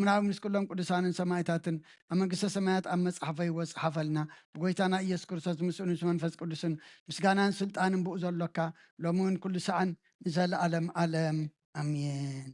ምናዊ ምስ ኩሎም ቅዱሳንን ሰማዕታትን ኣብ መንግስተ ሰማያት ኣብ መጽሓፈ ህይወት ጸሓፈልና። ብጎይታና ኢየሱስ ክርስቶስ ምስኡን ምስ መንፈስ ቅዱስን ምስጋናን ስልጣንን ብኡ ዘሎካ ሎሚ እውን ኩሉ ሰዓን ንዘለኣለም ዓለም ኣሜን።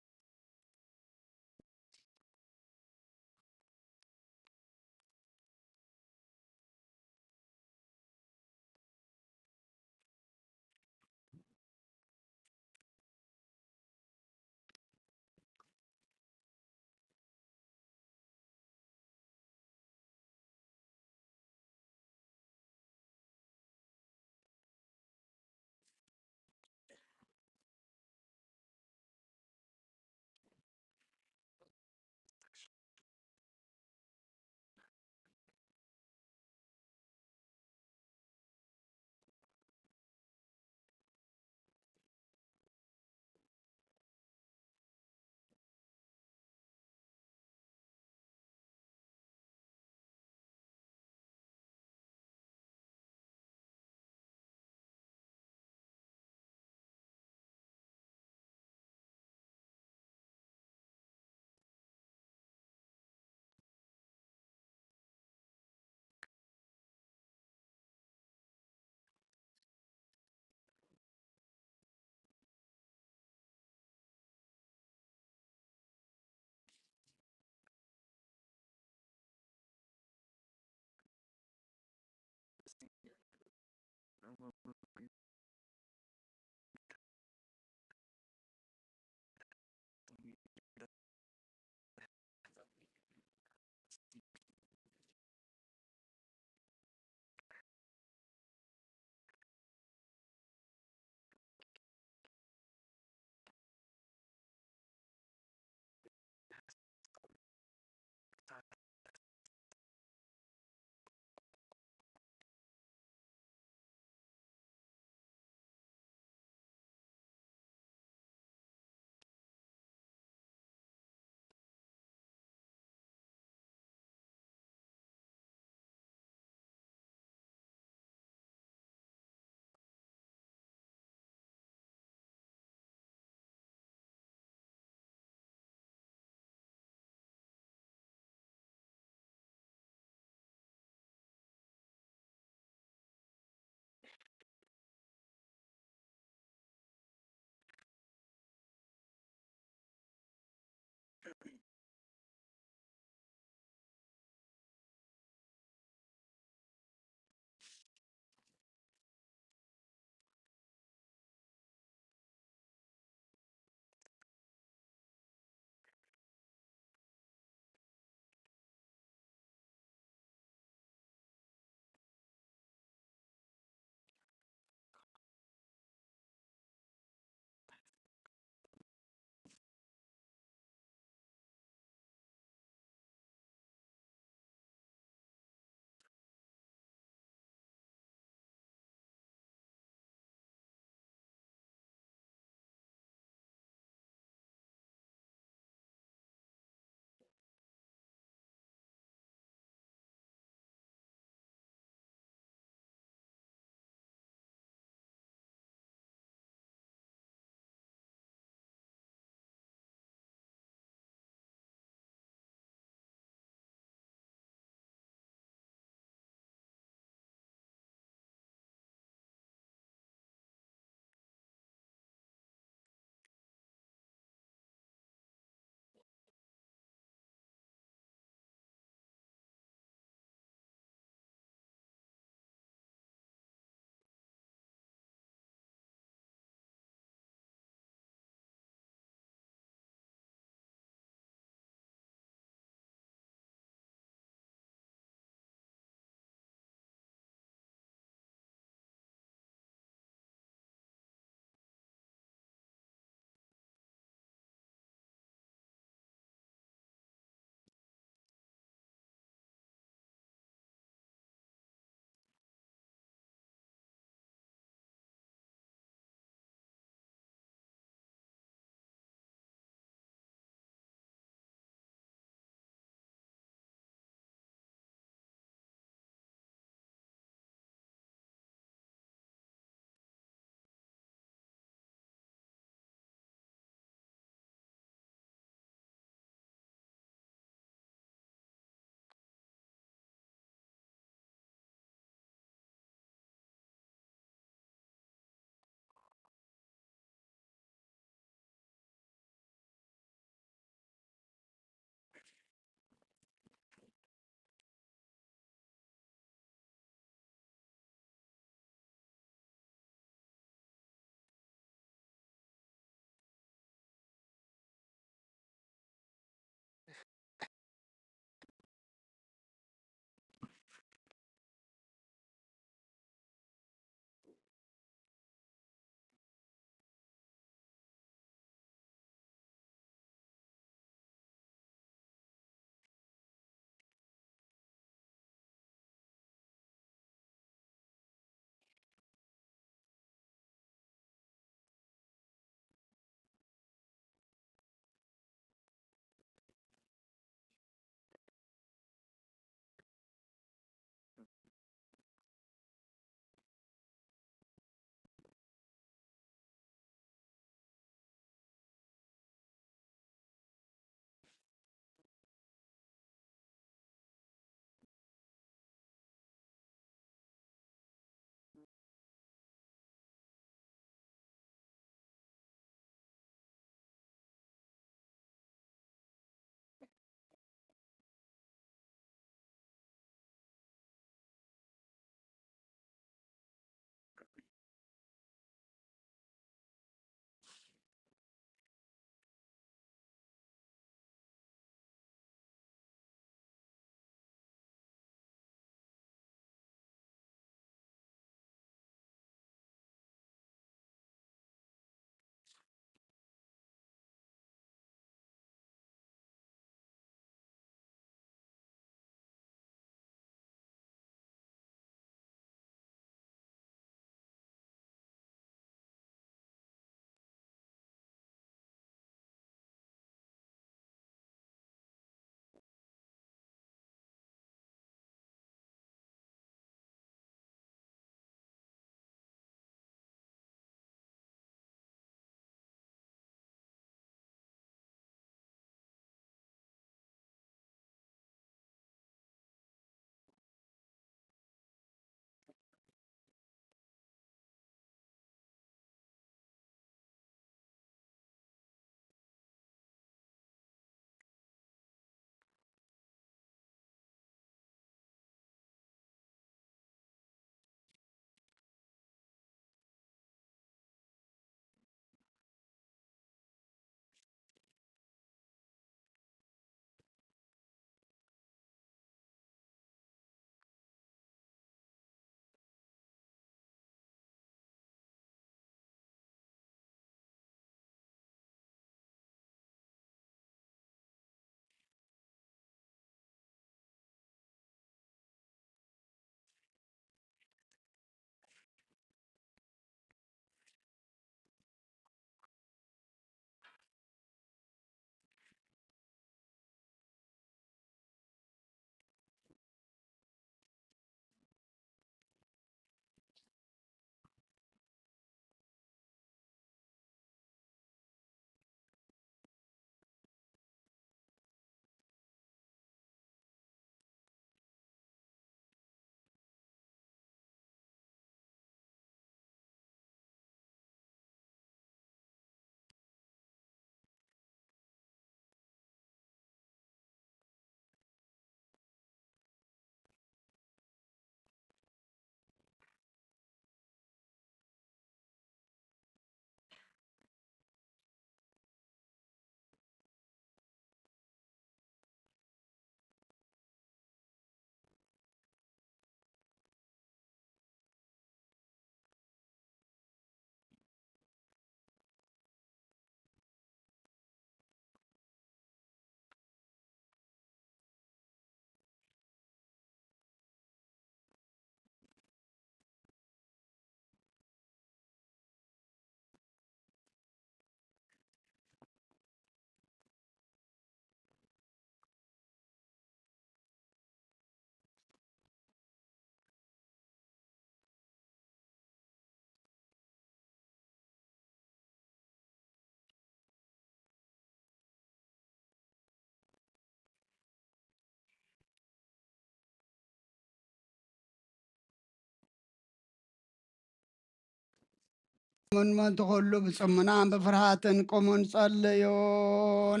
ምን መን ትኸሉ ብጽሙናን ብፍርሃትን ቁሙን ጸልዩን።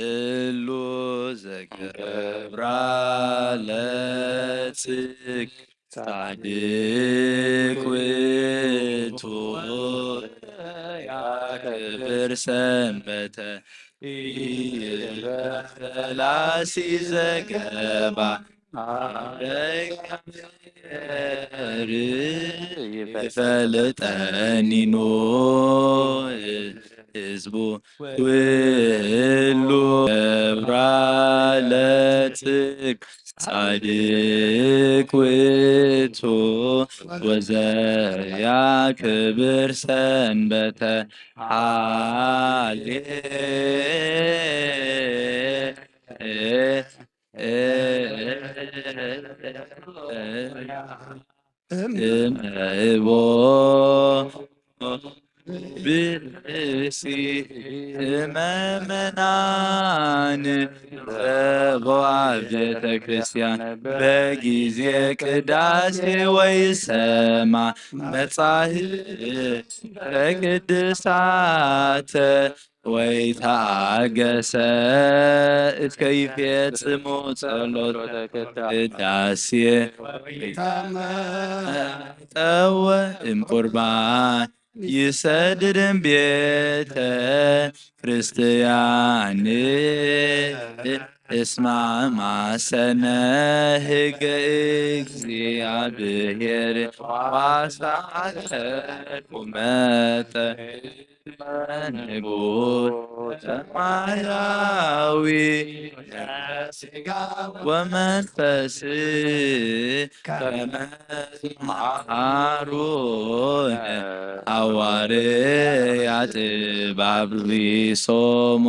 እሉ ዘገብራ ለጽድቅ ጻድቅ ውእቱ ያከብር ሰንበተ ኢይበል ፈላሲ ዘገባ አረጋሪ ይፈልጠኒ ኖህ ህዝቡ ኩሉ ገብራ ለጽድቅ ጻድቅ ውእቱ ወዘያከብር ሰንበተ ሃሌ እምእቦ ብእሲ እመመናን ዘቦ ኣብ ቤተ ክርስቲያን በጊዜ ቅዳሴ ወይ ሰማ መጻሕፍተ ቅድሳተ ወይ ተአገሰ እስከ ይፌጽሙ ጸሎተ ቅዳሴ። ጠወ እም ቁርባን ይሰድድም ቤተ ክርስቲያን እስማ ማሰነ ህገ እግዚአብሔር ዋሳለ ቁመተ ንጉሥ ሰማያዊ ወመንፈስ ከመ መሃሩነ ሐዋርያ ጥባብ ሊሶሙ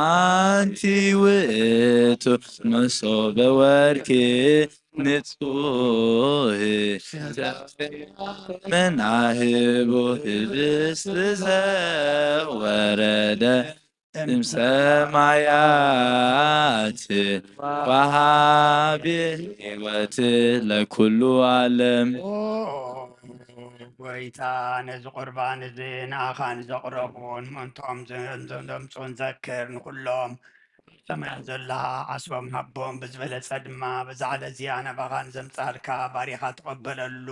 አንቲ ውእቱ መሶበ ወርቅ ንጹህ መናህቡ ህብስት ዘወረደ እምሰማያት ወሃቢ ሕይወት ለኩሉ ዓለም። ኦ ጎይታ፣ ነዚ ቁርባን እዚ ንኣኻ ንዘቕረቡን ምእንትኦም ዘምፁን ዘክር። ንኹሎም ሰማያት ዘለኻ ዓስቦም ሃቦም፣ ብዝበለጸ ድማ በዛ ዕለት እዚኣ ናባኻ ንዘምጻልካ ባሪኻ ተቐበለሉ።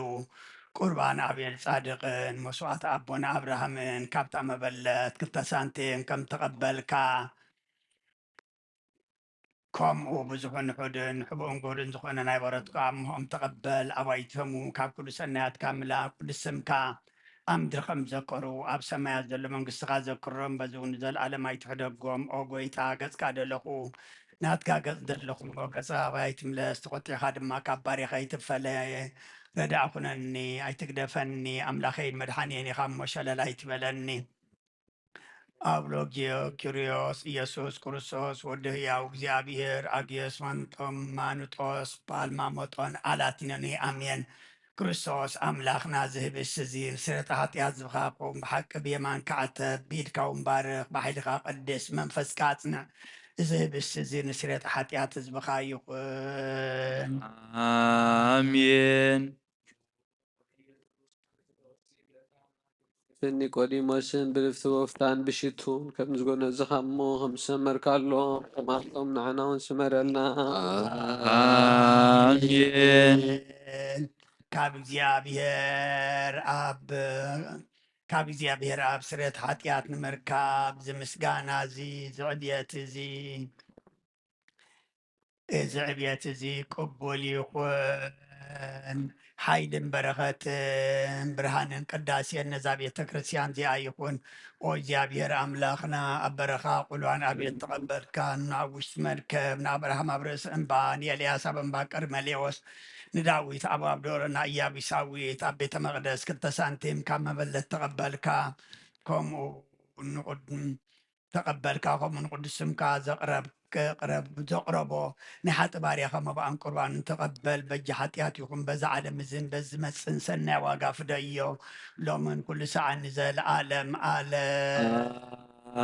ቁርባን ኣቤል ጻድቕን መስዋዕቲ ኣቦና ኣብርሃምን ካብታ መበለት ክልተ ሳንቲም ከም ተቐበልካ፣ ከምኡ ብዙሕን ውሑድን ሕቡእን ግብርን ዝኾነ ናይ በረትካ እምሆም ተቐበል። ኣባይተሙ ካብ ኩሉ ሰናያትካ ምላ ቅዱስ ስምካ ኣብ ምድሪ ከም ዘከሩ ኣብ ሰማያት ዘሎ መንግስትኻ ዘክሮም፣ በዚ እውን ንዘለኣለም ኣይትሕደጎም። ኦ ጎይታ፣ ገጽካ ደለኹ ናትካ ገጽ ደለኹ እሞ ገጽኻ ኣባይ ትምለስ፣ ተቖጢዕካ ድማ ካብ ባሪኻ ኣይትፈለ። ረዳእ ኩነኒ፣ ኣይትግደፈኒ፣ ኣምላኸይን መድሓኒየን ኢኻ እሞ ሸለል ኣይትበለኒ። ኣብ ሎጊዮ ኪርዮስ ኢየሱስ ክርስቶስ ወዲ ህያው እግዚኣብሔር ኣግዮስ ማንጦም ማኑጦስ ፓልማሞጦን ኣላቲኖኒ ኣሜን። ክርስቶስ ኣምላኽና ዝህብስ እዚ ንስርየተ ሓጢኣት ዝብኻኹም ብሓቂ ብየማንካ ዓተብ ብኢድካ እውን ባርኽ ብሓይልኻ ቅድስ መንፈስካ ኣጽንዕ። እዚ ህብስ እዚ ንስርየተ ሓጢኣት ህዝብኻ ይኹን። ኣሜን። ብኒቆዲሞስን ብልፍቲ ወፍታን ብሽቱን ከም ዝጎነዝኻ እሞ ከም ዝሰመርካሎም ከማቶም ንዓና እውን ስመረልና። ኣሜን። ካብ እግዚኣብሔር ኣብ ካብ እግዚኣብሔር ኣብ ስርየት ሓጢኣት ንምርካብ እዚ ምስጋና እዚ እዚ ዕብየት እዚ እዚ ዕብየት እዚ ቅቡል ይኹን። ሓይልን በረኸትን ብርሃንን ቅዳሴን ነዛ ቤተ ክርስቲያን እዚኣ ይኹን። ኦ እግዚኣብሔር ኣምላኽና ኣብ በረኻ ቁልዋን ኣቤት ተቐበልካ ናብ ውሽጢ መርከብ ንኣብርሃም ኣብ ርእሲ እምባ ንኤልያስ ኣብ እምባ ቀርመሌዎስ ንዳዊት ኣብ ኣብ ዶሮ ንኢያቡሳዊት ኣብ ቤተ መቕደስ ክልተ ሳንቲም ካብ መበለት ተቐበልካ ከምኡ ንቕድም ተቐበልካ፣ ከምኡ ንቅዱስ ስምካ ዘቕረብ ዘቕረብ ዘቕረቦ ናይ ሓጢ ባርያኻ መባእን ቁርባንን ተቐበል። በጃ ሓጢኣት ይኹን በዛ ዓለም እዝን በዚ ዝመጽእን ሰናይ ዋጋ ፍደዮ ሎምን ኩሉ ሰዓን ንዘለኣለም ኣለም።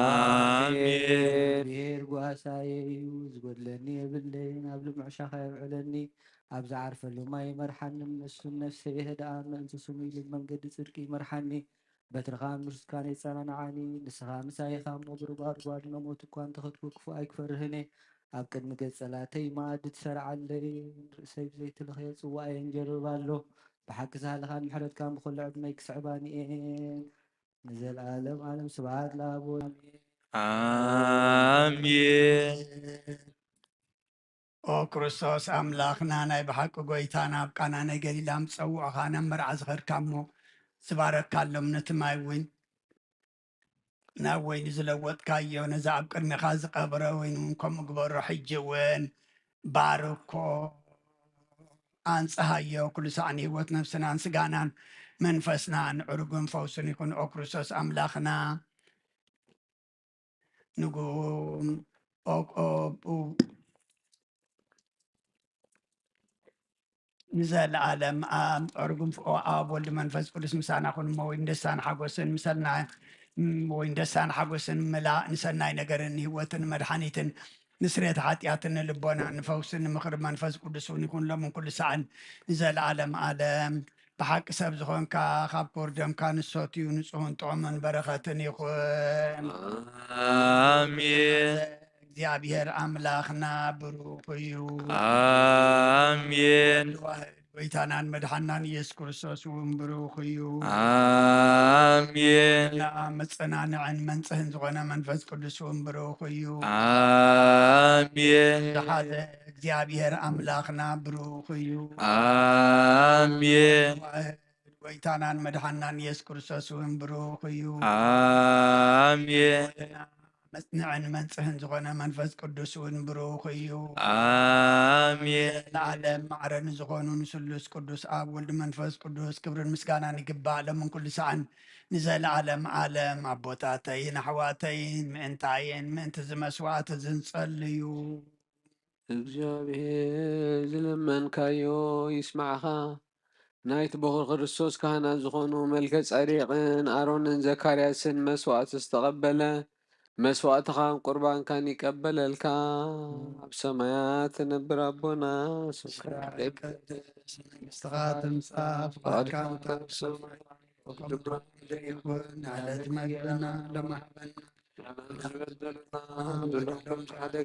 ኣሜን። ብሔር ጓሳየ እዩ፣ ዝጎድለኒ የብለይን። ኣብ ልምዕ ሻኻ የውዕለኒ፣ ኣብ ዝዓርፈሉ ማይ ይመርሓኒ። ንሱ ነፍሰይ የህድኣ፣ ምእንቲ ስሙ ኢሉ መንገዲ ጽድቂ ይመርሓኒ። በትርኻ ምርስካን የጸናንዓኒ። ንስኻ ምሳይ ኢኻ እሞ፣ ብሩባሩባ ንመሞት እኳ እንተኸድኩ፣ ክፉእ ኣይክፈርህን እየ። ኣብ ቅድሚ ገጽ ጸላእተይ መኣዲ ትሰርዓለይ፣ ርእሰይ ብዘይትልኽዮ ጽዋእ የንጀርብብ ኣሎ። ብሓቂ ሳህልኻን ምሕረትካን ብኹሉ ዕድመይ ክስዕባኒ እየን። ንዘለኣለም ዓለም ስብሓት ለኣብ ወወልድ። ኣሜን። ኦ ክርስቶስ ኣምላኽና፣ ናይ ብሓቂ ጎይታና፣ ኣብ ቃና ናይ ገሊላ ምስ ጸውዕኻ ናብ መርዓ ዝኸድካ እሞ ዝባረካሎም ነቲ ማይ እውን ናብ ወይኒ ዝለወጥካዮ፣ ነዚ ኣብ ቅድሜኻ ዝቐበረ ወይኒ እውን ከምኡ ግበሮ። ሕጂ እውን ባርኮ፣ ኣንጽሃዮ። ኩሉ ሳዕ ንህይወት ነፍስናን ስጋናን መንፈስናን ዕሩግን ፈውስን ይኹን። ኦ ክርስቶስ ኣምላኽና፣ ንጉም ኦቆቡ ንዘለኣለም ኣብ ዕርጉም ፍኦ ኣብ ወልድ መንፈስ ቅዱስ ምሳና ኩን። እሞ ወይን ደስታን ሓጎስን ምሰልና፣ ወይን ደስታን ሓጎስን ምላእ፣ ንሰናይ ነገርን ህይወትን መድሓኒትን ንስሬት ሓጢኣትን ንልቦና ንፈውስን ንምኽሪ መንፈስ ቅዱስ እውን ይኹን፣ ሎምን ኩሉ ሰዓን ንዘለኣለም ኣለም። ብሓቂ ሰብ ዝኾንካ፣ ካብ ክቡር ደምካ ንሰትዩ ንጹህን ጥዑምን በረኸትን ይኹን። ኣሜን። እግዚኣብሔር ኣምላኽና ብሩኽ እዩ። ኣሜን። ዋህድ ጎይታናን መድሓናን ኢየሱስ ክርስቶስ እውን ብሩኽ እዩ። ኣሜን። መጸናንዕን መንጽህን ዝኾነ መንፈስ ቅዱስ እውን ብሩኽ እዩ። ኣሜን። ዝሓዘ እግዚኣብሔር ኣምላኽና ብሩኽ እዩ። ኣሜን። ዋህድ ጎይታናን መድሓናን ኢየሱስ ክርስቶስ እውን ብሩኽ እዩ። ኣሜን። መጽንዕን መንጽህን ዝኾነ መንፈስ ቅዱስ እውን ብሩኽ እዩ። ኣሜን። ለዓለም ማዕረ ንዝኾኑ ንስሉስ ቅዱስ ኣብ ወልድ መንፈስ ቅዱስ ክብርን ምስጋናን ይግባእ፣ ሎምን ኩሉ ሰዓን ንዘለዓለም ዓለም። ኣቦታተይን ኣሕዋተይን፣ ምእንታይን ምእንቲ እዚ መስዋዕቲ እዚ ንጸልዩ። እግዚኣብሔር ዝለመንካዮ ይስማዕኻ። ናይቲ በኹር ክርስቶስ ካህናት ዝኾኑ መልከ ጸዴቅን ኣሮንን ዘካርያስን መስዋዕቲ ዝተቐበለ፣ መስዋዕትኻን ቁርባንካን ይቀበለልካ። ኣብ ሰማያት ትነብር ኣቦና፣ ስምካ ይትቀደስ፣ መንግስትኻ ትምጻእ፣ ፍቓድካ ፍቓድካ ትከውን ከም ብሰማይ ከም ምድሪ ይኹን። ንዕለት መግብና ሎሚ ሃበና። ንዓና ዝበደሉና በደሎም ዝሓደግ